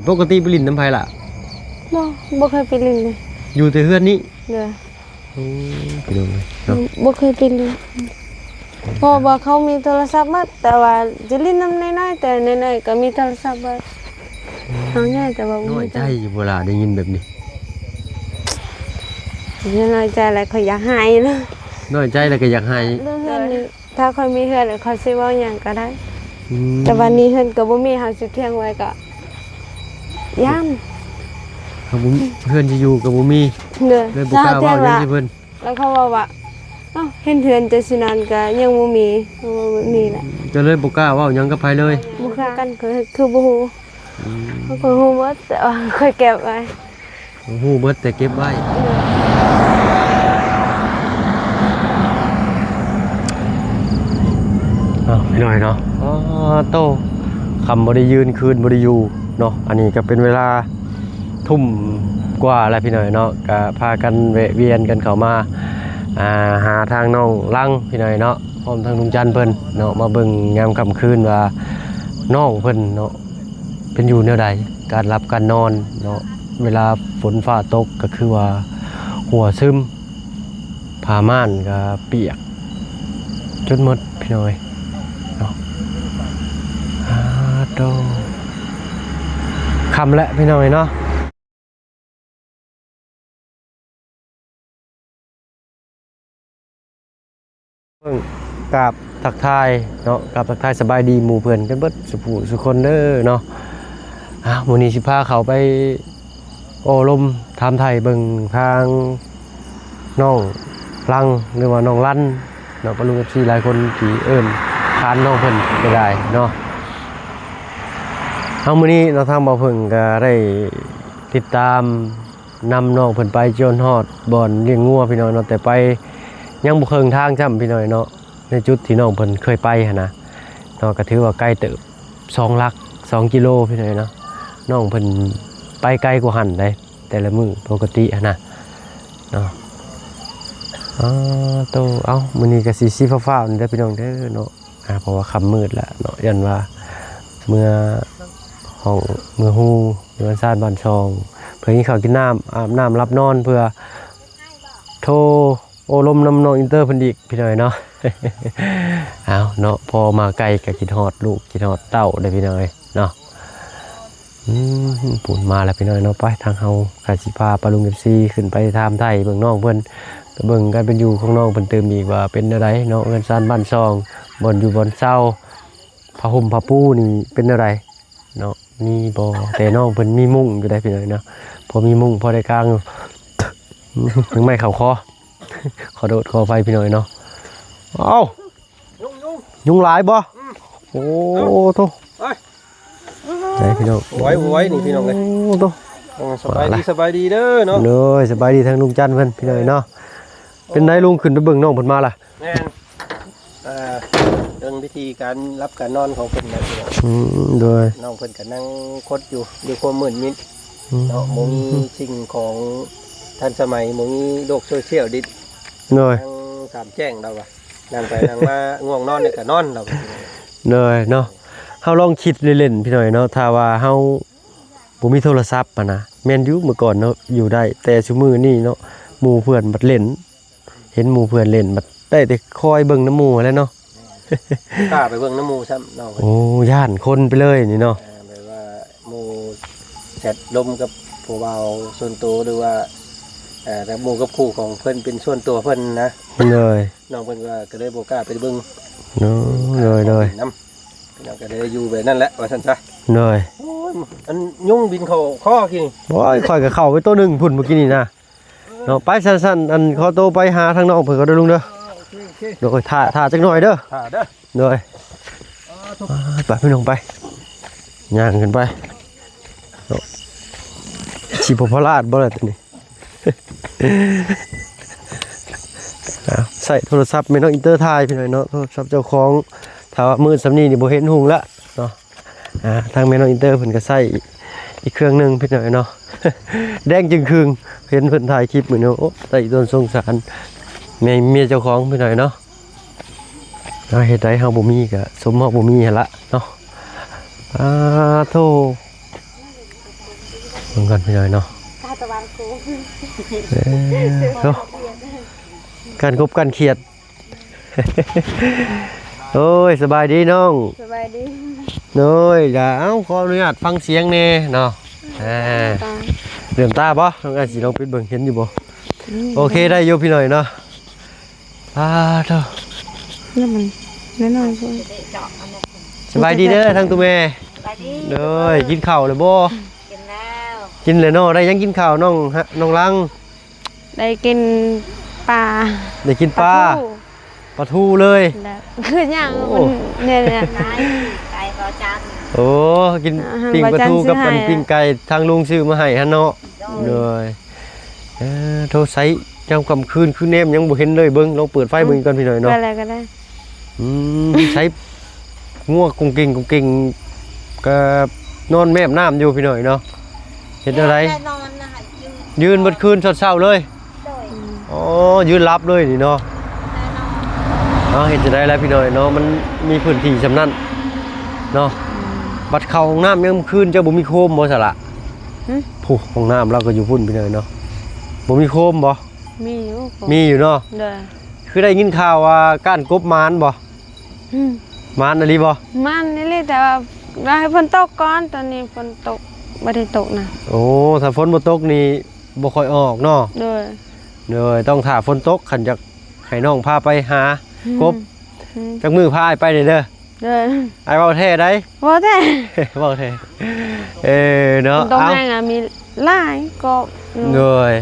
ປົກກະຕິໄປຫຼິ້ນນຳໃຜລະ? ບໍ່ ບໍ່ເຄີຍໄປຫຼິ້ນເລີຍ. ຢູ່ແຕ່ເຮືອນນີ້? ໂດຍ. ໂອ້ ພີ່ນ້ອງເອີຍເນາະ ບໍ່ເຄີຍໄປຫຼິ້ນ ເພາະວ່າເຂົາມີໂທລະສັບໝົດ ແຕ່ວ່າຈະຫຼິ້ນນຳນ້ອຍໆ ແຕ່ນ້ອຍໆກໍມີໂທລະສັບເບິດ. ເຮົາໃຫຍ່ແຕ່ວ່າບໍ່ມີ. ນ້ອຍໃຈຢູ່ບໍ່ລະ ໄດ້ຍິນແບບນີ້? ນ້ອຍໃຈແລ້ວ ຂ້ອຍຢາກໄຫ້ນະ. ນ້ອຍໃຈແລ້ວກໍຢາກໄຫ້. ເລື່ອງເຮືອນນີ້ ຖ້າຂ້ອຍມີເຮືອນ ຂ້ອຍຊິເວົ້າຫຍັງກໍໄດ້. ອືມ ແຕ່ວ່ານີ້ເຮືອນກໍບໍ່ມີ ເຮົາຊິຖຽງໄວ້ກໍຢ້ານ. ເຮົາບໍ່ ເຮືອນຊິຢູ່ກໍບໍ່ມີ. ໂດຍ. ເລີຍບໍ່ກ້າເວົ້າຫຍັງໃສ່ເພິ່ນ. ແລ້ວເຂົາເວົ້າວ່າ ເອົ້າ ເຫັນເຮືອນເຈົ້າຊິນອນກໍຍັງບໍ່ມີ ເຂົາເວົ້າແບບນີ້ແຫຼະ. ກໍເລີຍບໍ່ກ້າເວົ້າຫຍັງກັບໃຜເລີຍ. ບໍ່ກ້າກັນ ຄື ຄືບໍ່ຮູ້. ອືມ ຂ້ອຍຮູ້ໝົດ ແຕ່ວ່າຂ້ອຍເກັບໄວ້. ຮູ້ເບິດແຕ່ເກັບໄວ້. ເອົາ ພີ່ນ້ອງເນາະ ອໍ ໂຕ ຄ່ຳບໍ່ໄດ້ຢືນ ຄືນບໍ່ໄດ້ຢູ່ເນາະ. ອັນນີ້ກໍເປັນເວລາທຸ່ມກວ່າແລ້ວ ພີ່ນ້ອງເນາະ ກໍພາກັນແວະວຽນກັນເຂົ້າມາ ອ່າ ຫາທາງນ້ອງລັງ ພີ່ນ້ອງເນາະ ພ້ອມທາງລຸງຈັນເພິ່ນເນາະ ມາເບິ່ງຍາມຄ່ຳຄືນວ່ານ້ອງເພິ່ນເນາະ ເປັນຢູ່ແນວໃດ ການຫຼັບການນອນເນາະ. ເວລາຝົນຟ້າຕົກກໍຄືວ່າຫົວຊຶມ ຜ້າມ່ານກໍປຽກຈົນໝົດ ພີ່ນ້ອງເອີຍເນາະ. ອາໂຕ ຄ່ຳແລ້ວ ພີ່ນ້ອງເອີຍເນາະ. ເບິ່ງ ກາບທັກທາຍເນາະ ກາບທັກທາຍສະບາຍດີໝູ່ເພື່ອນກັນເບິດສູ່ຜູ້ສູ່ຄົນເດີເນາະ. ອ່າ ມື້ນີ້ຊິພາເຂົ້າໄປໂອ້ລົມຖາມໄຖ່ເບິ່ງທາງນ້ອງລັງ ຫຼືວ່ານ້ອງລັນເນາະ ປະລຸງ ເອັຟຊີ ຫຼາຍຄົນທີ່ເອີ້ນຂານນ້ອງເພິ່ນກໍໄດ້ເນາະ. ເອົາ ມື້ນີ້ເນາະ ທາງບ່າວເຜິ້ງກໍໄດ້ຕິດຕາມ ນຳນ້ອງເພິ່ນໄປຈົນຮອດບ່ອນລ້ຽງງົວ ພີ່ນ້ອງເນາະ ແຕ່ໄປຍັງບໍ່ເຄິ່ງທາງຊ້ຳ ພີ່ນ້ອງເນາະ. ໃນຈຸດທີ່ນ້ອງເພິ່ນເຄີຍໄປຫັ້ນນະເນາະ ກໍຖືວ່າໄກເຕີບ ສອງຫຼັກ ສອງກິໂລ ພີ່ນ້ອງເນາະ. ນ້ອງເພິ່ນໄປໄກກວ່າຫັ້ນໃດ ແຕ່ລະມື້ປົກກະຕິຫັ້ນນະເນາະ. ອໍ ໂຕ ເອົ້າ ມື້ນີ້ກໍຊິ ຊິຟ້າວໆນີ້ເດີ ພີ່ນ້ອງເດີເນາະ. ອ່າ ເພາະວ່າຄ່ຳມືດແລ້ວເນາະ ຢ້ານວ່າເມືອຫ້ອງ ເມືອຮູ້ເຮືອນຊານບ້ານຊ່ອງ ເພື່ອກິນເຂົ້າກິນນ້ຳ ອາບນ້ຳຫຼັບນອນ ເພື່ອໂທໂອ້ລົມນຳນ້ອງອິນເຕີເພິ່ນອີກ ພີ່ນ້ອງເນາະ. ເອົາເນາະ ພໍມາໄກກໍຄິດຮອດລູກ ຄິດຮອດເຕົ້າເດ້ ພີ່ນ້ອງເນາະ. ອືມ ປູນມາແລ້ວ ພີ່ນ້ອງເນາະ. ໄປ ທາງເຮົາກໍຊິພາປ້າລຸງ ເອັຟຊີ ຂຶ້ນໄປຖາມໄຖ່ເບິ່ງນ້ອງເພິ່ນ ໄປເບິ່ງການເປັນຢູ່ຂອງນ້ອງເພິ່ນຕື່ມອີກວ່າເປັນແນວໃດເນາະ ເຮືອນຊານບ້ານຊ່ອງ ບ່ອນຢູ່ບ່ອນເຊົາ ຜ້າຫົ່ມຜ້າປູນີ້ເປັນແນວໃດເນາະ ມີບໍ່? ແຕ່ນ້ອງເພິ່ນມີມຸ້ງຢູ່ໃດ໋ ພີ່ນ້ອງເນາະ ພໍມີມຸ້ງ ພໍໄດ້ກາງຢູ່. ອືມ ຍັງໄມ້ເຂົ້າຄໍ ຂໍໂທດຂໍອະໄພ ພີ່ນ້ອງເນາະ. ເອົ້າ ຍຸງ ຍຸງ ຍຸງຫຼາຍບໍ່? ອືມ ໂອ້ໂຕ ໄປ ໄດ້ພີ່ນ້ອງ ໂອ້ຍ ໂອ້ຍ ນີ້ພີ່ນ້ອງເອີຍ ໂອ້ໂຕ. ເອີ ສະບາຍດີ ສະບາຍດີເດີເນາະ ໂດຍ ສະບາຍດີທາງລຸງຈັນເພິ່ນ ພີ່ນ້ອງເນາະ. ເປັນໃດລຸງ ຂຶ້ນໄປເບິ່ງນ້ອງເພິ່ນມາລະ? ແມ່ນ ເອີ ເລື່ອງວິທີການຫຼັບການນອນຂອງເພິ່ນນະ ອືມ ໂດຍ ນ້ອງເພິ່ນກໍນັ່ງຄົດຢູ່ດ້ວຍຄວາມມືດມິດ ອືມ ເນາະ ບໍ່ມີສິ່ງຂອງທັນສະໄໝ ບໍ່ມີໂລກໂຊຊຽວດິດ ໂດຍ ນັ່ງສາມແຈ້ງລາວວ່າ ນັ່ງໄປນັ່ງມາ ງ່ວງນອນນີ້ກໍນອນລາວວ່າ. ໂດຍເນາະ ເຮົາລອງຄິດເລ່ນໆ ພີ່ນ້ອງເນາະ ຖ້າວ່າເຮົາບໍ່ມີໂທລະສັບຫັ້ນນະ ແມ່ນຢູ່ ເມື່ອກ່ອນເນາະຢູ່ໄດ້ ແຕ່ຊຸມື້ນີ້ເນາະ ໝູ່ເພື່ອນບັດເຫຼັ້ນ ເຫັນໝູ່ເພື່ອນເຫຼັ້ນບັດໄດ້ແຕ່ຄອຍເບິ່ງນຳໝູ່ຫັ້ນແຫຼະເນາະ. ບໍ່ກ້າໄປເບິ່ງນຳໝູ່ຊ້ຳນ້ອງ ໂອ້ ຢ້ານຄົນໄປເລີຍນີ້ເນາະ ເອີ ແບບວ່າໝູ່ແຊັດລົມກັບຜູ້ບ່າວສ່ວນໂຕ ຫຼືວ່າ ເອີ ກັບໝູ່ກັບຄູ່ຂອງເພິ່ນເປັນສ່ວນຕົວເພິ່ນນະ ໂດຍ ນ້ອງເພິ່ນກໍ ກໍເລີຍບໍ່ກ້າໄປເບິ່ງ ໂດຍ ໂດຍ ໂດຍ ນຳ ກໍເລີຍຢູ່ແບບນັ້ນແຫຼະວ່າຊັ້ນຊະ ໂດຍ. ໂອ້ຍ ອັນຍຸງບິນເຂົ້າຄໍກີ້ນີ້ ໂອ້ຍ ຂ້ອຍກໍເຂົ້າໄປໂຕໜຶ່ງພຸ້ນເມື່ອກີ້ນີ້ນະ ເນາະ ໄປຊັ້ນໆ ອັນຂໍໂຕໄປຫາທາງນ້ອງເພິ່ນກ່ອນເດີລຸງເດີ ໂອເຄ ໂອເຄ ໂດຍ ຖ້າ ຖ້າຈັກໜ່ອຍເດີ ຖ້າເດີ ໂດຍ ອ່າ ໄປພີ່ນ້ອງໄປ ຍ່າງຂຶ້ນໄປເນາະ ຊິບໍ່ພະລາດບໍ່ລະໂຕນີ້ ອ່າ ໃຊ້ໂທລະສັບແມ່ນ້ອງອິນເຕີຖ່າຍພີ່ນ້ອງເນາະ ໂທລະສັບເຈົ້າຂອງ ຖ້າວ່າມືດສ່ຳນີ້ນີ້ບໍ່ເຫັນຮຸ່ງລະເນາະ. ອ່າ ທາງແມ່ນ້ອງອິນເຕີເພິ່ນກໍໃຊ້ອີກເຄື່ອງໜຶ່ງພີ່ນ້ອງເນາະ ແດງຈຶ່ງຄຶ່ງ ເຫັນເພິ່ນຖ່າຍຄລິບມື້ນີ້ ໂອ້ ໃຊ້ຕົນສົງສານແມ່ເມຍເຈົ້າຂອງພີ່ນ້ອງເນາະ. ເຮົາເຮັດໃດເຮົາບໍ່ມີກໍສົມເຮົາບໍ່ມີຫັ້ນລະເນາະ. ອ່າ ໂທ້ ເບິ່ງກ່ອນພີ່ນ້ອງເນາະ ກາຕະວັນໂກ ເອີ ໂອ້ ການກົບການຂຽດ. ໂອ້ຍ ສະບາຍດີນ້ອງ. ສະບາຍດີ. ໂອ້ຍ ດາ ເອົ້າ ຂໍອະນຸຍາດຟັງສຽງແດ່ເນາະ. ອ່າ ເຫຼືອມຕາບໍ່? ນ້ອງອາຊິລອງປິດເບິ່ງ ເຫັນຢູ່ບໍ່? ອືມ ໂອເຄ ໄດ້ຢູ່ພີ່ນ້ອງເນາະ. ປາໂທ້ ນີ້ມັນນ້ອຍໆພຸ້ນ. ສະບາຍດີເດີທາງຕູ້ແມ່. ສະບາຍດີ. ໂດຍ ກິນເຂົ້າແລ້ວບໍ່? ກິນແລ້ວ. ກິນແລ້ວເນາະ. ໄດ້ຫຍັງກິນເຂົ້ານ້ອງ ນ້ອງລັງ? ໄດ້ກິນປາ ໄດ້ກິນປາ ປາທູ ປາທູເລີຍ. ແລ້ວຄືຫຍັງ ໂອ້ ມັນແນວນີ້ນະ ໄກ່ ໄກ່ບໍ່ຈັນ. ໂອ້ ກິນ ອ່າ ປີ້ງປາທູກັບ ບໍ່ຈັນຊື້ໃຫ້ ອັນປີ້ງໄກ່ທາງລຸງຊື້ມາໃຫ້ຫັ້ນເນາະ. ໂດຍ ໂດຍ ເອີ ໂທໃສຍາມຄ່ຳຄືນຄືແນມຍັງບໍ່ເຫັນເລີຍ. ເບິ່ງ ລອງເປີດໄຟເບິ່ງກ່ອນພີ່ນ້ອງເນາະ. ເປີດແລ້ວກໍໄດ້. ອືມ ໃຊ້ງົວກົງເກັງກົງເກັງ ກໍນອນແມບນ້ຳຢູ່ພີ່ນ້ອງເນາະ. ເຮັດແນວໃດ? ນອນນະ ຢືນ ຢືນເບິດຄືນ ຊອດເຊົ້າເລີຍ. ໂດຍ. ອໍ ຢືນຫຼັບເລີຍນີ້ເນາະ. ແນ່ນອນ. ເອົາ ເຮັດຈັ່ງໃດລະພີ່ນ້ອງເນາະ ມັນມີພື້ນທີ່ສ່ຳນັ້ນເນາະ. ອືມ ບັດເຂົ້າຫ້ອງນ້ຳຍາມຄືນ ເຈົ້າບໍ່ມີໂຄມບໍ່ສະລະ? ຫຶ? ຜູ້ ຫ້ອງນ້ຳລາວກໍຢູ່ພຸ້ນພີ່ນ້ອງເນາະ. ບໍ່ມີໂຄມບໍ່? ມີຢູ່ ມີຢູ່ເນາະ. ໂດຍ. ຄືໄດ້ຍິນຂ່າວວ່າກ້ານກົບໝານບໍ່? ຫຶ? ໝານອີ່ຫຼີບໍ່? ໝານອີ່ຫຼີ ແຕ່ວ່າ ວ່າໃຫ້ຝົນຕົກກ່ອນ. ຕອນນີ້ຝົນຕົກ ບໍ່ໄດ້ຕົກນະ. ໂອ້ ຖ້າຝົນບໍ່ຕົກນີ້ບໍ່ຄ່ອຍອອກເນາະ. ໂດຍ. ໂດຍ ຕ້ອງຖ້າຝົນຕົກ ຄັນຢາກໃຫ້ນ້ອງພາໄປຫາ ຫຶ ກົບ. ຫຶ ຈັກມື້ພາອ້າຍໄປແດ່ເດີ. ໂດຍ. ອ້າຍເວົ້າແທ້ໃດ໋. ເວົ້າແທ້ ເວົ້າແທ້. ເອີເນາະ ຕົກແຮງ ເອົ້າ ມີຫຼາຍກໍ. ໂດຍ.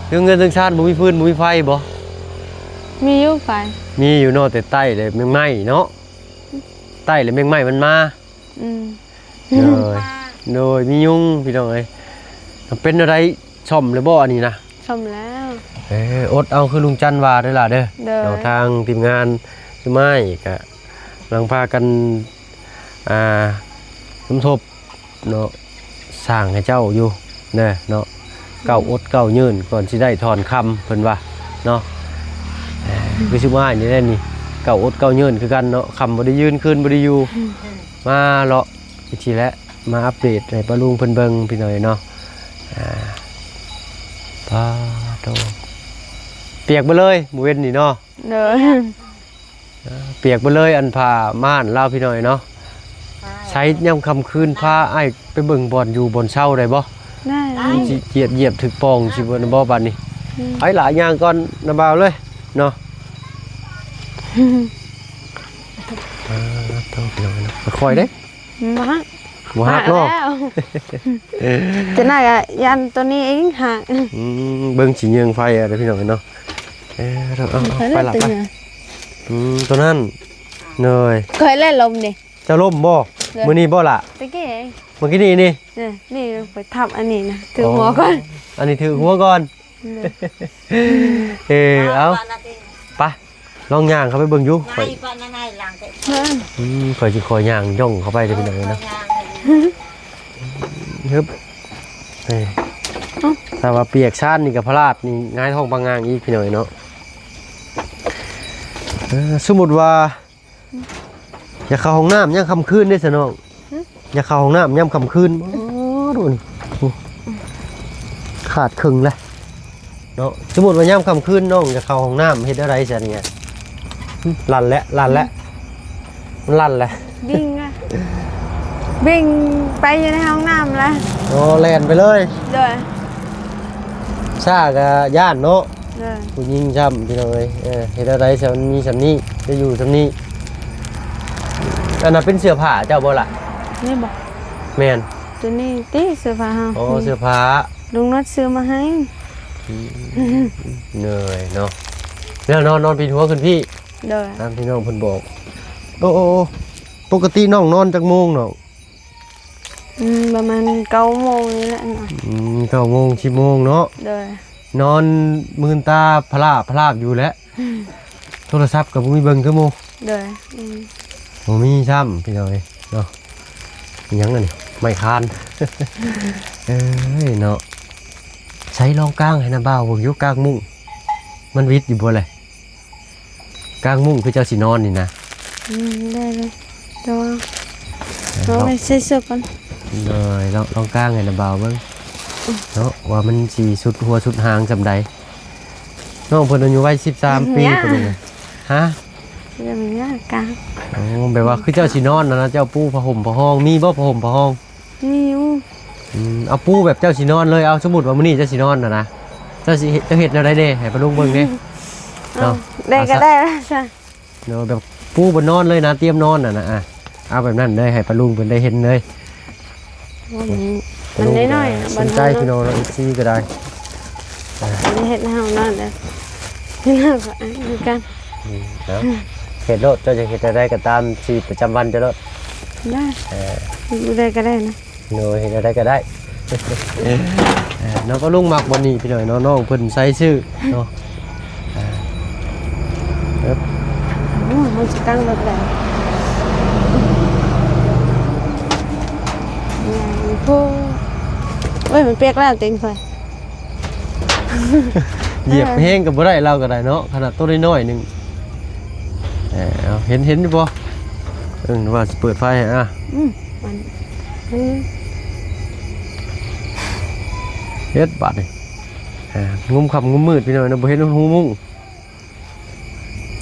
ເຮືອນເຮືອນຊານບໍ່ມີຟືນບໍ່ມີໄຟບໍ່? ມີຢູ່ໄຟ. ມີຢູ່ເນາະ ແຕ່ໃຕ້ແລ້ວແມງໄມ້ເນາະ. ໃຕ້ແລ້ວແມງໄມ້ມັນມາ. ອືມ. ໂດຍ ໂດຍ ມີຍຸງພີ່ນ້ອງເອີຍ. ເປັນແນວໃດ ສ້ອມແລ້ວບໍ່ອັນນີ້ນະ? ສ້ອມແລ້ວ. ເອີ ອົດເອົາຄືລຸງຈັນວ່າເດີຫຼ້າເດີ. ໂດຍ. ເນາະ ທາງທີມງານສຸມາຍກະກຳລັງພາກັນ ອ່າ ສົມທົບເນາະ ສ້າງໃຫ້ເຈົ້າຢູ່ເດີເນາະ. ເກົ້າອົດເກົ້າຍືນກ່ອນຊິໄດ້ຖອນຄຳ ເພິ່ນວ່າເນາະ. ເອີ ຄືຊິວ່ານີ້ແຫຼະນີ້ ເກົ້າອົດເກົ້າຍືນຄືກັນເນາະ. ຄຳບໍ່ໄດ້ຍືນ ຄືນບໍ່ໄດ້ຢູ່. ອືມ. ມາເລາະ ຈັ່ງຊີ້ແຫຼະ ມາອັບເດດໃຫ້ປ້າລຸງເພິ່ນເບິ່ງພີ່ນ້ອງເນາະ. ອ່າ ປາໂທ້ ປຽກເບິດເລີຍມື້ເວັນນີ້ເນາະ. ໂດຍ. ເອີ ປຽກເບິດເລີຍ ອັນຜ້າມ່ານລາວພີ່ນ້ອງເນາະ. ໃຊ້ຍາມຄ່ຳຄືນ ພາອ້າຍໄປເບິ່ງບ່ອນຢູ່ບ່ອນເຊົາໄດ້ບໍ່? ໄດ້. ມັນຊິຈຽບຢຽບຖືກປ່ອງຊິບໍ່ ບໍ່ບາດນີ້. ອືມ. ໄປຫຼາຍ ຍ່າງກ່ອນນະບ່າວເລີຍເນາະ. ອ່າ ໂທ້ ພີ່ນ້ອງເນາະ ຄ່ອຍເດ້. ບໍ່ຮັກ ບໍ່ຮັກເນາະ. ຈະໜ້າກະຢ້ານໂຕນີ້ອີກຫັ້ນ. ອືມ ເບິ່ງຊິເຍືອງໄຟເດີພີ່ນ້ອງເນາະ. ເອີ ເອົາ ເອົາ ໄປລະ ໄປ. ອືມ ໂຕນັ້ນ ໂດຍ. ຂ້ອຍແລ່ນລົມເດ້. ເຈົ້າລົ້ມບໍ່? ໂດຍ. ມື້ນີ້ບໍ່ລະ? ຕະກີ້ ມື້ກີ້ນີ້ນີ້. ເອີ ນີ້ໄປທັບອັນນີ້ນະ ຖືກຫົວກ່ອນ. ອໍ ອັນນີ້ຖືກຫົວກ່ອນ. ໂດຍ. ເອີ ເອົາ ໄປ ລອງຍ່າງເຂົ້າໄປເບິ່ງຢູ່. ຂ້ອຍ ອືມ ຂ້ອຍຊິຂໍຍ່າງຍ່ອງເຂົ້າໄປເດີພີ່ນ້ອງເນາະ. ຮຶບ ເອີ ຖ້າວ່າປຽກຊານນີ້ກໍພະລາດນີ້ ຫງາຍທ້ອງປະງາງອີກພີ່ນ້ອງເນາະ. ເອີ ສົມມຸດວ່າ ຢາກເຂົ້າຫ້ອງນ້ຳຍາມຄ່ຳຄືນເດ້ຊະນ້ອງ. ຫຶ? ຢາກເຂົ້າຫ້ອງນ້ຳຍາມຄ່ຳຄືນ. ໂອ້ ດູນີ້ ໂອ້ ຂາດເຄິ່ງແລ້ວເນາະ. ສົມມຸດວ່າຍາມຄ່ຳຄືນນ້ອງຢາກເຂົ້າຫ້ອງນ້ຳ ເຮັດແນວໃດຊະນີ້? ຫຶ? ລັ່ນແຫຼະ ລັ່ນແຫຼະ ມັນລັ່ນແຫຼະ. ວິ່ງລະ ວິ່ງໄປຢູ່ໃນຫ້ອງນ້ຳລະ. ໂອ້ ແລ່ນໄປເລີຍ. ໂດຍ. ຊ້າກໍຢ້ານເນາະ. ໂດຍ. ຜູ້ຍິງຊ້ຳ ພີ່ນ້ອງເອີຍ. ເອີ ເຮັດແນວໃດຊະ ມັນມີສ່ຳນີ້ ໄດ້ຢູ່ສ່ຳນີ້. ອັນນັ້ນເປັນເສື້ອຜ້າເຈົ້າບໍ່ລະ? ນີ້ບໍ່? ແມ່ນ. ໂຕນີ້ຕິ ເສື້ອຜ້າເຮົາ. ອໍ ເສື້ອຜ້າ ລຸງນັດຊື້ມາໃຫ້. ອືມ ເໜື່ອຍເນາະ. ແລ້ວນອນ ນອນປີນຫົວຂຶ້ນພີ້. ໂດຍ. ຕາມທີ່ນ້ອງເພິ່ນບອກ. ໂອ້ ໂອ້ ໂອ້ ປົກກະຕິນ້ອງນອນຈັກໂມງນ້ອງ? ອືມ ປະມານເກົ້າໂມງນີ້ແຫຼະນອນ. ອືມ ເກົ້າໂມງ ສິບໂມງເນາະ. ໂດຍ. ນອນມືນຕາພະລາບພະລາບຢູ່ແຫຼະ. ໂທລະສັບກໍບໍ່ມີເບິ່ງຄືໝູ່. ໂດຍ. ອືມ ບໍ່ມີຊ້ຳ ພີ່ນ້ອງເອີຍເນາະ. ອີຫຍັງອັນນີ້ ໄມ້ຄານ. ເອີຍເນາະ. ໃສ່ລອງກາງໃຫ້ນະບ່າວເບິ່ງຢູ່ ກາງມຸ້ງ ມັນຫວິດຢູ່ບໍ່ແຫຼະ? ກາງມຸ້ງຄືເຈົ້າຊິນອນນີ້ນະ. ອືມ ໄດ້ເລີຍ ແຕ່ວ່າ ເອີ ເອົາໄວ້ໃສ່ເສື້ອກ່ອນ. ໂດຍ ລອງ ລອງກາງໃຫ້ນະບ່າວເບິ່ງເນາະ ວ່າມັນຊິສຸດຫົວສຸດຫາງສ່ຳໃດ. ນ້ອງເພິ່ນອາຍຸໄວສິບສາມປີ ເປັນຫຍັງ? ປາລຸງ. ຮະ? ເປັນຫຍັງກາງ? ໂອ້ ແບບວ່າຄືເຈົ້າຊິນອນນະ ເຈົ້າປູຜ້າຫົ່ມຜ້າຫ້ອງ ມີບໍ່ຜ້າຫົ່ມຜ້າຫ້ອງ? ມີຢູ່. ອືມ ເອົາປູແບບເຈົ້າຊິນອນເລີຍ. ເອົາ ສົມມຸດວ່າມື້ນີ້ເຈົ້າຊິນອນນະນະ ເຈົ້າຊິເຮັດ ເຈົ້າເຮັດແນວໃດແດ່ ໃຫ້ປາລຸງເບິ່ງແດ່ເນາະ. ເອົາ ໄດ້ກໍໄດ້ລະຊະ. ໂດຍ ແບບປູບ່ອນນອນເລີຍນະ ຕຽມນອນນະນະ. ອາ ເອົາແບບນັ້ນເລີຍ ໃຫ້ປາລຸງເພິ່ນໄດ້ເຫັນເລີຍ. ມັນ ມັນນ້ອຍໆ ບໍ່ສົນໃຈພີ່ນ້ອງເນາະ ເອັຟຊີກໍໄດ້. ອ່າ ເຮັດໃຫ້ເຮົານອນເດີ ເຮົາກໍອາຍຄືກັນ. ອືມ ເອົາ ເຮັດໂລດ ເຈົ້າຈະເຮັດແນວໃດກໍຕາມຊີວິດປະຈຳວັນເຈົ້າໂລດ. ໄດ້ ເອີ ບໍ່ໄດ້ກໍໄດ້ນະ. ໂດຍ ເຮັດແນວໃດກໍໄດ້. ເອີ ນ້ອງປາລຸງມັກບ່ອນນີ້ພີ່ນ້ອງເນາະ ນ້ອງເພິ່ນໃສ່ຊື່ເນາະ. ອ່າ ເອີບ ໂອ້ ມັນຊິຕັ້ງແບບໃດ? ໂອ້ ໂອ້ຍ ມັນເປກແລ້ວຕີນຂ້ອຍ. ຢຽບແຮງກໍບໍ່ໄດ້ ລາວກໍໄດ້ເນາະ ຂະໜາດໂຕນ້ອຍໆໜຶ່ງ. ເອີ ເຫັນ ເຫັນຢູ່ບໍ່? ເອີ ວ່າຊິເປີດໄຟໃຫ້. ອືມ ມັນ ມັນ ເຮັດບາດນີ້. ອ່າ ງຸມຄ່ຳງຸມມືດພີ່ນ້ອງເນາະ ບໍ່ເຫັນຮູມຸ້ງ.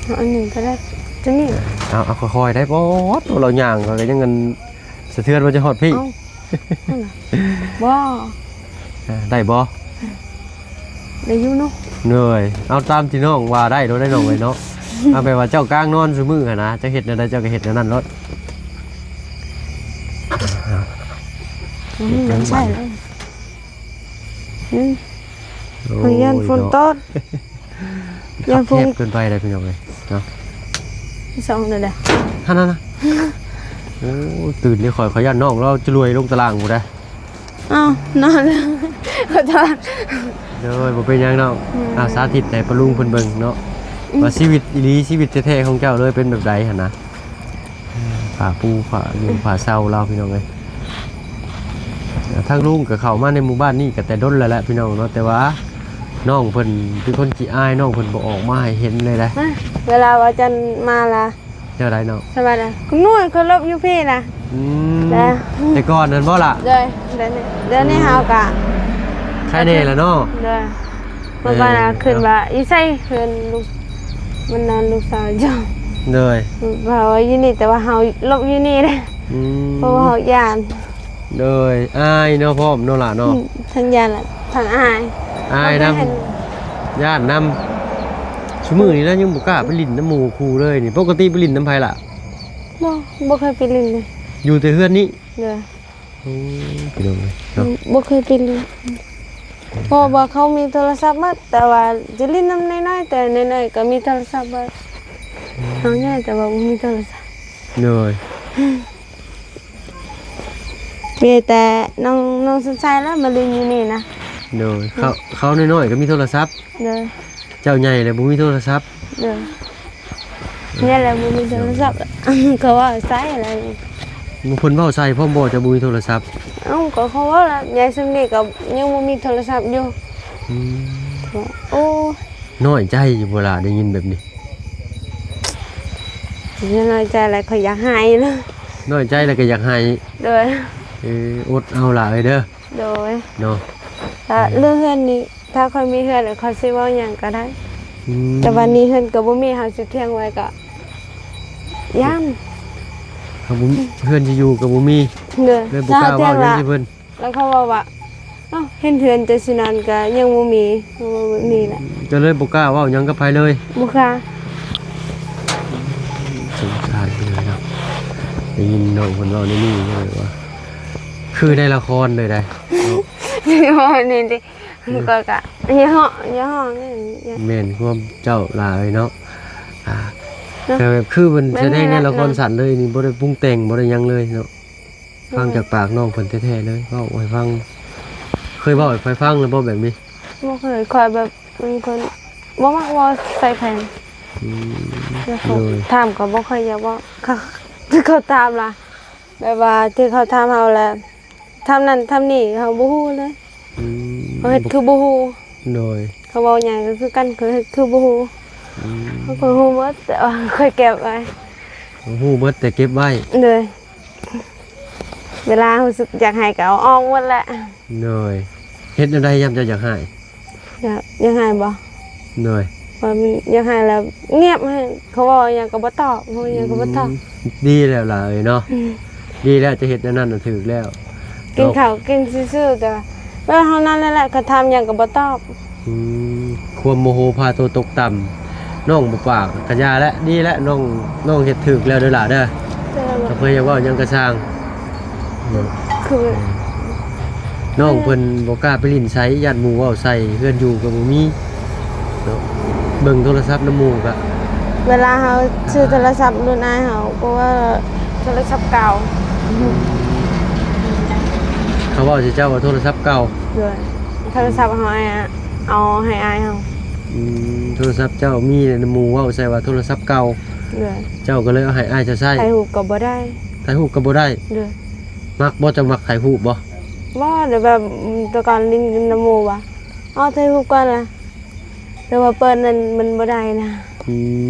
ເອົາອັນນີ້ກໍໄດ້ ຕົວນີ້. ເອົາ ເອົາຄ່ອຍໆໄດ້. ປອດ ໂຕລາວຍ່າງຂ້ອຍກໍຍັງອັນ ສະເທືອນວ່າຈະຮອດພີ້. ເອົ້າ ນັ້ນນະ ບໍ່ ອ່າ ໄດ້ບໍ່? ໄດ້ຢູ່ເນາະ. ໂດຍ ເອົາຕາມທີ່ນ້ອງວ່າໄດ້ໂລດໄດ໋ນ້ອງເອີຍເນາະ. ເອົາແບບວ່າເຈົ້າກາງນອນຊຸມື້ຫັ້ນນະ ເຈົ້າເຮັດແນວໃດເຈົ້າກໍເຮັດແນວນັ້ນໂລດ. ອືມ ເຮັດຫຍັງບາດນີ້? ອືມ ໂອ້ຍ ຢ້ານຝົນ ເນາະ ຕົກ ຢ້ານຝົນ ແຄບເກີນໄປໄດ໋ພີ່ນ້ອງເອີຍເນາະ. ສອງເດີ ຫັ້ນນະ ໂອ້ ຕື່ນເດ້ຂ້ອຍ ຂ້ອຍຢ້ານນ້ອງລາວຈະລວຍລົງຕາລ່າງພຸ້ນເດ້. ອ້າວ ນອນແລ້ວ ຂໍໂທດ. ໂດຍ ບໍ່ເປັນຫຍັງນ້ອງ. ອືມ ອ່າ ສາທິດໃຫ້ປ້າລຸງເພິ່ນເບິ່ງເນາະ ອືມ ວ່າຊີວິດອີ່ຫຼີ ຊີວິດແທ້ໆຂອງເຈົ້າເລີຍເປັນແບບໃດຫັ້ນນະ. ອ່າ ຜ້າປູຜ້າຢູ່ ອືມ ຜ້າເຊົາລາວພີ່ນ້ອງເອີຍ. ອ່າ ທາງລຸງກໍເຂົ້າມາໃນໝູ່ບ້ານນີ້ກໍແຕ່ດົນແລ້ວແຫຼະພີ່ນ້ອງເນາະ ແຕ່ວ່ານ້ອງເພິ່ນເປັນຄົນຂີ້ອາຍ ນ້ອງເພິ່ນບໍ່ອອກມາໃຫ້ເຫັນເລີຍເດ້. ມາ ເວລາວ່າຈັນມາລະ ແນວໃດເນາະ? ສະບາຍລະ ໜ້ອຍເຂົາຫຼົບຢູ່ພີ້ນະ. ອືມ ແຕ່ກ່ອນນັ້ນບໍ່ລະ? ໂດຍ ດຽວນີ້ ດຽວນີ້ເຮົາກະໄຄແດ່ລະເນາະ. ໂດຍ ເມື່ອກ່ອນນະ ເອີ ຄິດວ່າຢູ່ໃສເຮືອນລູກ ມັນນອນລູກສາວເຈົ້າ. ໂດຍ ເພາະວ່າຢູ່ນີ້ ແຕ່ວ່າເຮົາຫຼົບຢູ່ນີ້ເດ້. ອືມ ເພາະວ່າເຮົາຢ້ານ. ໂດຍ ອາຍເນາະ ພ້ອມເນາະຫຼ້າເນາະ. ອືມ ທັງຢ້ານລະທັງອາຍ. ອາຍນຳ ຢ້ານນຳ. ຊຸມື້ນີ້ລະຍັງບໍ່ກ້າໄປຫຼິ້ນນຳໝູ່ຄູ່ເລີຍນີ້. ປົກກະຕິໄປຫຼິ້ນນຳໃຜລະ? ບໍ່ ບໍ່ເຄີຍໄປຫຼິ້ນເລີຍ. ຢູ່ແຕ່ເຮືອນນີ້? ໂດຍ. ໂອ້ ພີ່ນ້ອງເອີຍເນາະ ບໍ່ເຄີຍໄປຫຼິ້ນ ເພາະວ່າເຂົາມີໂທລະສັບໝົດ ແຕ່ວ່າຈະຫຼິ້ນນຳນ້ອຍໆ ແຕ່ນ້ອຍໆກໍມີໂທລະສັບໝົດ. ອືມ ເຮົາໃຫຍ່ແຕ່ວ່າບໍ່ມີໂທລະສັບ. ໂດຍ ມີແຕ່ນ້ອງ ນ້ອງສົນໄຊລະມາຫຼິ້ນຢູ່ນີ້ນະ. ໂດຍ ເຂົາ ເຂົານ້ອຍໆກໍມີໂທລະສັບ. ໂດຍ ເຈົ້າໃຫຍ່ແລ້ວບໍ່ມີໂທລະສັບ. ໂດຍ ໃຫຍ່ແລ້ວບໍ່ມີໂທລະສັບ ເຂົາເວົ້າໃສ່ແລ້ວ. ເພິ່ນເວົ້າໃສ່ພ້ອມບໍ່ ເຈົ້າບໍ່ມີໂທລະສັບ? ເອົ້າ ກໍເຂົາເວົ້າລະ ໃຫຍ່ສ່ຳນີ້ກໍຍັງບໍ່ມີໂທລະສັບຢູ່. ອືມ ໂອ້ ນ້ອຍໃຈຢູ່ບໍ່ລະ ໄດ້ຍິນແບບນີ້? ນ້ອຍໃຈແລ້ວ ຂ້ອຍຢາກໄຫ້ນະ. ນ້ອຍໃຈແລ້ວກໍຢາກໄຫ້. ໂດຍ ເອີ ອົດເອົາຫຼາຍເດີ. ໂດຍ ເນາະ ແລ້ວເລື່ອງເຮືອນນີ້ ຖ້າຂ້ອຍມີເຮືອນ ຂ້ອຍຊິເວົ້າຫຍັງກໍໄດ້. ອືມ ແຕ່ວ່ານີ້ເຮືອນກໍບໍ່ມີ ເຮົາຊິຖຽງໄວ້ກໍຢ້ານ ເຮົາບໍ່ ເຮືອນຊິຢູ່ກໍບໍ່ມີ. ໂດຍ ເລີຍບໍ່ກ້າເວົ້າຫຍັງໃສ່ເພິ່ນ. ແລ້ວເຂົາເວົ້າວ່າ ເອົ້າ ເຫັນເຮືອນເຈົ້າຊິນອນກໍຍັງບໍ່ມີ ເຂົາເວົ້າແບບນີ້ແຫຼະ. ກໍເລີຍບໍ່ກ້າເວົ້າຫຍັງກັບໃຜເລີຍ. ບໍ່ກ້າ. ສົງສານເພິ່ນເນາະ ໄດ້ຍິນນ້ອງເພິ່ນເວົ້າແນວນີ້ ກໍແບບວ່າ ຄືໃນລະຄອນເລີຍໄດ໋. ເວົ້າແນວນີ້ ອືມ ຂ້ອຍກະຢ່າເວົ້າ ຢ່າຮ້ອງ. ແມ່ນຄວາມເຈົ້າຫຼາຍເນາະ. ອ່າ ເນາະ ແຕ່ແບບຄືເພິ່ນສະແດງໃນລະຄອນສັ້ນເລີຍນີ້ ບໍ່ໄດ້ປຸງແຕ່ງ ບໍ່ໄດ້ຫຍັງເລີຍເນາະ. ອືມ ຟັງຈາກປາກນ້ອງເພິ່ນແທ້ໆເລີຍ ເວົ້າໃຫ້ຟັງ. ເຄີຍເວົ້າໃຫ້ໃຜຟັງແລ້ວບໍ່ແບບນີ້? ບໍ່ເຄີຍ. ຂ້ອຍແບບເປັນຄົນບໍ່ມັກເວົ້າໃສ່ໃຜ. ອືມ ແລ້ວເຂົາ ໂດຍ ຖາມກໍບໍ່ຄ່ອຍຢາກເວົ້າ. ເຂົາ ເຂົາຖາມລະ ແບບວ່າທີ່ເຂົາຖາມເຮົາລະ ທຳນັ້ນທຳນີ້ເຮົາບໍ່ຮູ້ເລີຍ. ອືມ ເຮົາເຮັດຄືບໍ່ຮູ້. ໂດຍ ເຂົາເວົ້າຫຍັງກໍຄືກັນ ເຂົາເຮັດຄືບໍ່ຮູ້. ອືມ ເຂົາກໍຮູ້ໝົດ ແຕ່ວ່າຂ້ອຍເກັບໄວ້. ຮູ້ໝົດແຕ່ເກັບໄວ້. ໂດຍ. ເວລາຮູ້ສຶກຢາກໄຫ້ກໍເອົາອອກໝົດແຫຼະ. ໂດຍ. ເຮັດແນວໃດຍາມເຈົ້າຢາກໄຫ້? ຢາກ ຢາກໄຫ້ບໍ່? ໂດຍ. ວ່າມັນຢາກໄຫ້ແລ້ວງຽບໃຫ້ ເຂົາເວົ້າຫຍັງກໍບໍ່ຕອບ ເວົ້າຫຍັງກໍບໍ່ຕອບ. ອືມ ດີແລ້ວຫຼາຍເນາະ. ອືມ ດີແລ້ວ ຈະເຮັດແນວນັ້ນນະຖືກແລ້ວ. ກິນເຂົ້າກິນຊື່ໆ ແຕ່ວ່າເອີ ເທົ່ານັ້ນແຫຼະ ເຂົາຖາມຫຍັງກໍບໍ່ຕອບ. ອືມ ຄວາມໂມໂຫພາຕົວຕົກຕ່ຳ ນ້ອງບໍ່ປາກກະຢ່າແຫຼະ ດີແລ້ວ ນ້ອງ ນ້ອງເຮັດຖືກແລ້ວເດີຫຼ້າເດີ. ເຈົ້າ ເຂົາເພິ່ນຢາກເວົ້າຫຍັງກະຊ່າງ. ຄື ນ້ອງເພິ່ນບໍ່ກ້າໄປຫຼິ້ນໃສ ຢ້ານໝູ່ເວົ້າໃສ່ ເຮືອນຢູ່ກໍບໍ່ມີເນາະ. ເບິ່ງໂທລະສັບນຳໝູ່ກະ ເວລາເຮົາຊື້ໂທລະສັບລຸ້ນອ້າຍເຮົາ ເພາະວ່າໂທລະສັບເກົ່າ. ເຂົາເວົ້າໃສ່ເຈົ້າວ່າໂທລະສັບເກົ່າ. ໂດຍ. ໂທລະສັບເຮົາ ເອົາໃຫ້ອ້າຍເຮົາ. ອືມ ໂທລະສັບເຈົ້າມີແລ້ວ ໝູ່ເວົ້າໃສ່ວ່າໂທລະສັບເກົ່າ. ໂດຍ. ເຈົ້າກໍເລີຍເອົາໃຫ້ອ້າຍເຈົ້າໃຊ້. ຖ່າຍຮູບກໍບໍ່ໄດ້. ຖ່າຍຮູບກໍບໍ່ໄດ້. ໂດຍ. ມັກບໍ່ ເຈົ້າມັກຖ່າຍຮູບບໍ່? ບໍ່ ແຕ່ແບບ ແຕ່ກ່ອນຫຼິ້ນນຳໝູ່ວ່າ ເອົາຖ່າຍຮູບກ່ອນລະ ແຕ່ວ່າເປີດນັ້ນມັນບໍ່ໄດ້ນະ. ອື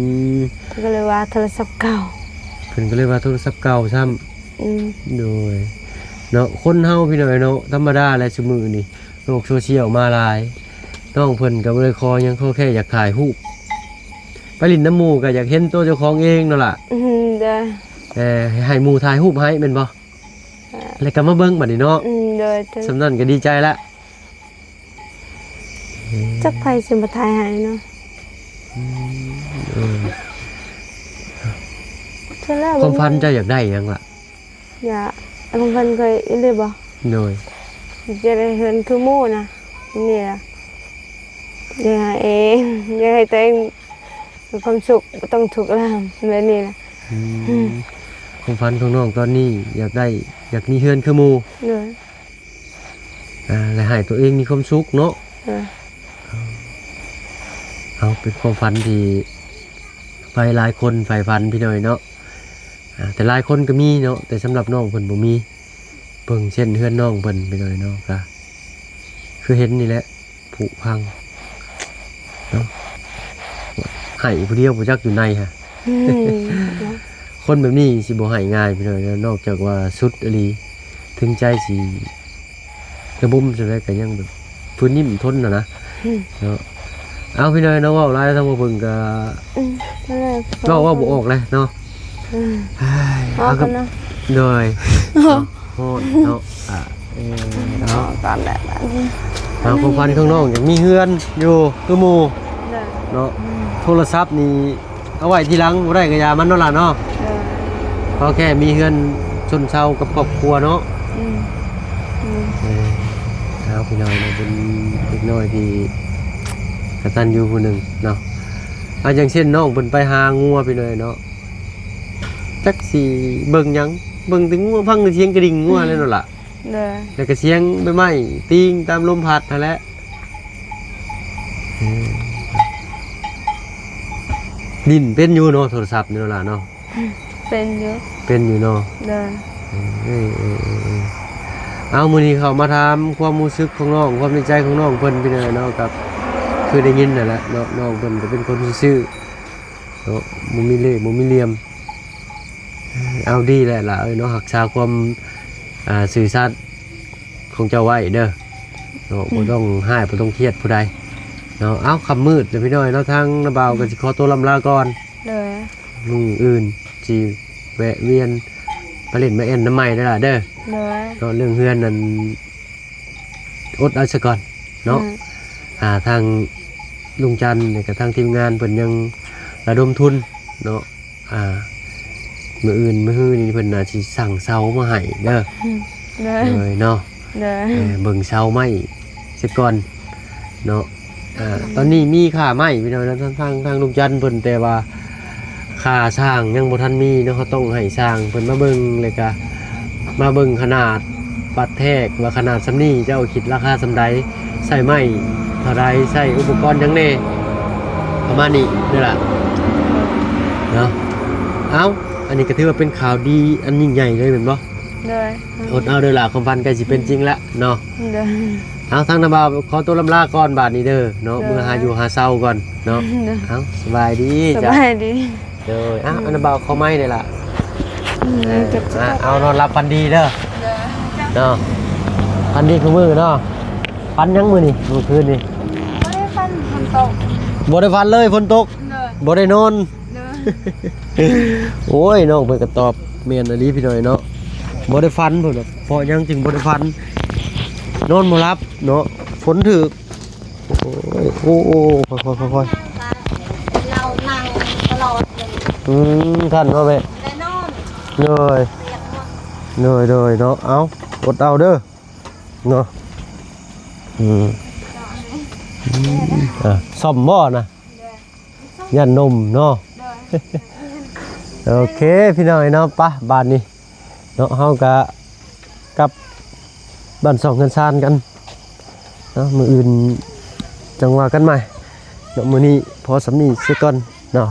ມ ເພິ່ນກໍເລີຍວ່າໂທລະສັບເກົ່າ. ເພິ່ນກໍເລີຍວ່າໂທລະສັບເກົ່າຊ້ຳ. ອືມ ໂດຍ ເນາະ ຄົນເຮົາພີ່ນ້ອງເນາະ ທຳມະດາແຫຼະ ຊຸມື້ນີ້ໂລກໂຊຊຽວມາຫຼາຍ ນ້ອງເພິ່ນກໍບໍ່ໄດ້ຂໍຫຍັງ ຂໍແຄ່ຢາກຖ່າຍຮູບ ໄປຫຼິ້ນນຳໝູ່ກໍຢາກເຫັນໂຕເຈົ້າຂອງເອງເນາະລະ. ອືມ ໂດຍ. ເອີ ໃຫ້ໝູ່ຖ່າຍຮູບໃຫ້ແມ່ນບໍ່? ແລ້ວກໍມາເບິ່ງບັດນີ້ເນາະ. ອືມ ໂດຍ. ສ່ຳນັ້ນກໍດີໃຈລະ. ຈັກໃຜຊິມາຖ່າຍໃຫ້ເນາະ. ອືມ ເອີ ຄວາມຝັນເຈົ້າຢາກໄດ້ຫຍັງລະ? ຢາກ ຄວາມຝັນຂ້ອຍອີ່ຫຼີບໍ່? ໂດຍ. ຢາກໄດ້ເຮືອນຄືໝູ່ນະ ນີ້ລະ ຢາກຫາເອງ ຢາກໃຫ້ຕົວເອງມີຄວາມສຸກ ບໍ່ຕ້ອງທຸກລຳແບບນີ້ລະ. ອືມ ອືມ ຄວາມຝັນຂອງນ້ອງຕອນນີ້ຢາກໄດ້ ຢາກມີເຮືອນຄືໝູ່. ໂດຍ. ອ່າ ແລະ ໃຫ້ຕົວເອງມີຄວາມສຸກເນາະ. ເອີ ເອົາ ເປັນຄວາມຝັນທີ່ໃຜຫຼາຍຄົນໃຝ່ຝັນພີ່ນ້ອງເນາະ. ອ່າ ແຕ່ຫຼາຍຄົນກໍມີເນາະ ແຕ່ສຳລັບນ້ອງເພິ່ນບໍ່ມີ. ເບິ່ງເຊັ່ນເຮືອນນ້ອງເພິ່ນພີ່ນ້ອງເນາະ ກໍຄືເຫັນນີ້ແຫຼະ ຜຸພັງເນາະ ໄຫ້ຜູ້ດຽວບໍ່ຈັກຢູ່ໃນຫະ. ອືມ ເນາະ ຄົນແບບນີ້ຊິບໍ່ໄຫ້ງ່າຍພີ່ນ້ອງເນາະ ນອກຈາກວ່າສຸດອີ່ຫຼີ ເຖິງໃຈຊິລະບົມສ່ຳໃດກໍຍັງແບບ ເພິ່ນຍິ້ມທົນນະນະ. ອືມ ເນາະ ເອົາ ພີ່ນ້ອງເນາະ ເວົ້າຫຼາຍທາງບໍ່ເພິ່ງກໍ ອືມ ເວົ້າ ເວົ້າບໍ່ອອກເລີຍເນາະ. ອືມ ເອົາກັນເນາະ. ໂດຍ ເນາະ ຮ້ອນເນາະ. ອ່າ ເອີ ເນາະ ເອົາກ່ອນແຫຼະບາດນີ້ ເອົາ ຄວາມຝັນຂອງນ້ອງຢາກມີເຮືອນຢູ່ຄືໝູ່. ໂດຍ. ເນາະ ອືມ ໂທລະສັບນີ້ເອົາໄວ້ທີຫຼັງ ບໍ່ໄດ້ກໍຢ່າມັນເນາະຫຼານເນາະ. ໂດຍ. ຂໍແຄ່ມີເຮືອນຊົນເຊົາກັບຄອບຄົວເນາະ. ອືມ ອືມ ເອີ ເອົາ ພີ່ນ້ອງເນາະ ເປັນເດັກນ້ອຍທີ່ກະຕັນຢູ່ຜູ້ໜຶ່ງເນາະ. ອ່າ ຢ່າງເຊັ່ນນ້ອງເພິ່ນໄປຫາງົວ ພີ່ນ້ອງເນາະ ຈັກຊິເບິ່ງຫຍັງ ເບິ່ງແຕ່ງົວ ຟັງແຕ່ສຽງກະດິ່ງງົວແລ້ວນັ້ນລະ. ໂດຍ. ແລ້ວກໍສຽງໃບໄມ້ຕີງຕາມລົມພັດຫັ້ນແຫຼະ. ເອີ ຫຼິ້ນເປັນຢູ່ເນາະ ໂທລະສັບນີ້ເນາະຫຼານເນາະ. ເປັນຢູ່ ເປັນຢູ່ເນາະ. ໂດຍ. ເອີ ເອີ ເອີ ເອີ ເອົາ ມື້ນີ້ເຂົ້າມາຖາມຄວາມຮູ້ສຶກຂອງນ້ອງ ຄວາມໃນໃຈຂອງນ້ອງເພິ່ນ ພີ່ນ້ອງເນາະ ກໍຄືໄດ້ຍິນນັ້ນແຫຼະເນາະ ນ້ອງເພິ່ນກໍເປັນຄົນຊື່ໆ ເນາະ ບໍ່ມີເລ່ບໍ່ມີຫຼ່ຽມ. ເອົາ ດີແຫຼະຫຼ້າເອີຍເນາະ ຮັກສາຄວາມ ອ່າ ຊື່ສັດຂອງເຈົ້າໄວ້ເດີເນາະ. ອືມ ບໍ່ຕ້ອງຮ້າຍ ບໍ່ຕ້ອງຄຽດຜູ້ໃດເນາະ. ເອົາ ຄ່ຳມືດແລ້ວພີ່ນ້ອງເນາະ ທາງນ້າບ່າວກໍຊິຂໍຕົວລ່ຳລາກ່ອນ. ໂດຍ. ມື້ອື່ນຊິແວະວຽນມາຫຼິ້ນມາແອ່ນນຳໃໝ່ເດີຫຼ້າເດີ. ໂດຍ. ເນາະ ເລື່ອງເຮືອນນັ້ນ ອົດເອົາຊະກ່ອນເນາະ. ອືມ ອ່າ ທາງລຸງຈັນ ແລ້ວກະທາງທີມງານເພິ່ນຍັງລະດົມທຶນເນາະ. ອ່າ ມື້ອື່ນມື້ຮືນີ້ເພິ່ນໜ້າຊິສັ່ງເສົາມາໃຫ້ເດີ. ອືມ ໂດຍ ໂດຍເນາະ. ໂດຍ. ເອີ ເບິ່ງເສົາໄມ້ຊະກ່ອນເນາະ. ອ່າ ອືມ ຕອນນີ້ມີຄ່າໄມ້ພີ່ນ້ອງເນາະ ທາງ ທາງ ທາງລຸງຈັນເພິ່ນ ແຕ່ວ່າຄ່າຊ່າງຍັງບໍ່ທັນມີເນາະ. ເຮົາຕ້ອງໃຫ້ຊ່າງເພິ່ນມາເບິ່ງ ແລ້ວກະມາເບິ່ງຂະໜາດປາດແທກ ວ່າຂະໜາດສ່ຳນີ້ເຈົ້າຄິດລາຄາສ່ຳໃດ ໃຊ້ໄມ້ເທົ່າໃດ ໃຊ້ອຸປະກອນຫຍັງແດ່ ປະມານນີ້ເດີລະເນາະ. ເອົ້າ ອັນນີ້ກໍຖືວ່າເປັນຂ່າວດີອັນຍິ່ງໃຫຍ່ເລີຍແມ່ນບໍ່? ໂດຍ. ອົດເອົາເດີຫຼ້າ ຄວາມຝັນໃກ້ຊິເປັນຈິງແລ້ວເນາະ. ໂດຍ. ເອົາ ທາງນ້າບ່າວຂໍຕົວລ່ຳລາກ່ອນບາດນີ້ເດີເນາະ. ໂດຍ. ເມືອຫາຢູ່ຫາເຊົາກ່ອນເນາະ. ໂດຍ. ເອົາ ສະບາຍດີ ສະບາຍດີ. ໂດຍ. ເອົາ ອືມ ອັນນ້າບ່າວຂໍໄມ້ໄດ້ລະ. ອືມ ເອີ ເກັບ ເອົາ ນອນຫຼັບຝັນດີເດີ. ໂດຍ. ເນາະ ຝັນດີຄູ່ມື້ເນາະ. ຝັນຫຍັງມື້ນີ້ ມື້ຄືນນີ້? ບໍ່ໄດ້ຝັນ ຝົນຕົກ. ບໍ່ໄດ້ຝັນເລີຍ ຝົນຕົກ. ໂດຍ. ບໍ່ໄດ້ນອນ. ໂດຍ. ໂອ້ຍ ນ້ອງເພິ່ນກໍຕອບແມ່ນອີ່ຫຼີພີ່ນ້ອງເນາະ ບໍ່ໄດ້ຝັນເພິ່ນວ່າ ເພາະຫຍັງຈຶ່ງບໍ່ໄດ້ຝັນ? ນອນບໍ່ຫຼັບເນາະ ຝົນຖືກ. ໂອ້ຍ ໂອ້ ໂອ້ ໂອ້ ຄ່ອຍໆ ຄ່ອຍໆ ເຮົານັ່ງຕະຫຼອດເລີຍ. ອືມ ທັນບໍ່ແມ່? ແນ່ນອນ. ໂດຍ ໂດຍ ໂດຍເນາະ. ເອົາ ອົດເອົາເດີເນາະ. ອືມ ອືມ ອ່າ ສ້ອມບໍ່ນະ? ຢ້ານນົມເນາະ. ໂອເຄ ພີ່ນ້ອງເນາະ ປະ ບາດນີ້ເນາະ ເຮົາກະກັບບ້ານຊ່ອງເຮືອນຊານກັນເນາະ ມື້ອື່ນຈັ່ງວ່າກັນໃໝ່ເນາະ. ມື້ນີ້ພໍສ່ຳນີ້ເສຍກ່ອນເນາະ.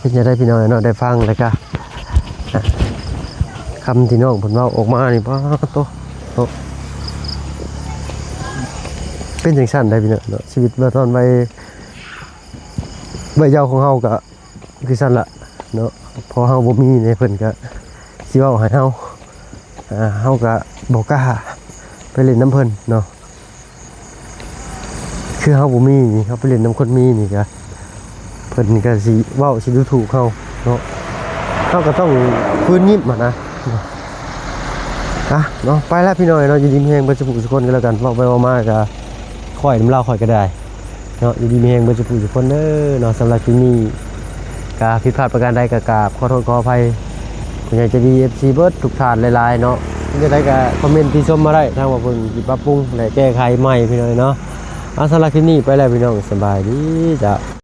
ເປັນຈັ່ງໃດພີ່ນ້ອງເນາະ ໄດ້ຟັງແລ້ວກະ ອ່າ ຄຳທີ່ນ້ອງເພິ່ນເວົ້າອອກມານີ້ ປາດໂທ້ ເປັນຈັ່ງຊັ້ນໃດ໋ພີ່ນ້ອງເນາະ. ຊີວິດເມື່ອຕອນໄວ ໄວເຍົາຂອງເຮົາກະຄືຊັ້ນລະເນາະ ເພາະເຮົາບໍ່ມີນີ້ ເພິ່ນກະຊິເວົ້າໃຫ້ເຮົາ ອ່າ ເຮົາກະບໍ່ກ້າໄປຫຼິ້ນນຳເພິ່ນເນາະ. ຄືເຮົາບໍ່ມີນີ້ ເຮົາໄປຫຼິ້ນນຳຄົນມີນີ້ກະ ເພິ່ນກະຊິເວົ້າ ຊິດູຖູກເຮົາເນາະ. ເຮົາກະຕ້ອງຟື້ນຍິ້ມຫັ້ນນະ. ອ່ະເນາະ ໄປລະພີ່ນ້ອງເນາະ ຢູ່ດີມີແຮງເບິດສູ່ຜູ້ສູ່ຄົນກັນແລ້ວກັນ. ເວົ້າໄປເວົ້າມາກະຄ້ອຍນຳລາວຂ້ອຍກະໄດ້ເນາະ ຢູ່ດີມີແຮງເບິດສູ່ຜູ້ສູ່ຄົນເດີເນາະ. ສຳລັບຄລິບນີ້ກະຜິດພາດປະການໃດກະກາບຂໍໂທດຂໍອະໄພຜູ້ໃຫຍ່ໃຈດີ ເອັຟຊີ ເບິດທຸກທ່ານຫຼາຍໆເນາະ. ເປັນຈັ່ງໃດກະຄອມເມັນຕິຊົມມາໄດ້ ທາງວ່າເພິ່ນຊິປັບປຸງ ແລະ ແກ້ໄຂໃໝ່ພີ່ນ້ອງເນາະ. ອ່າ ສຳລັບຄລິບນີ້ໄປແລ້ວພີ່ນ້ອງ ສະບາຍດີຈ້າ.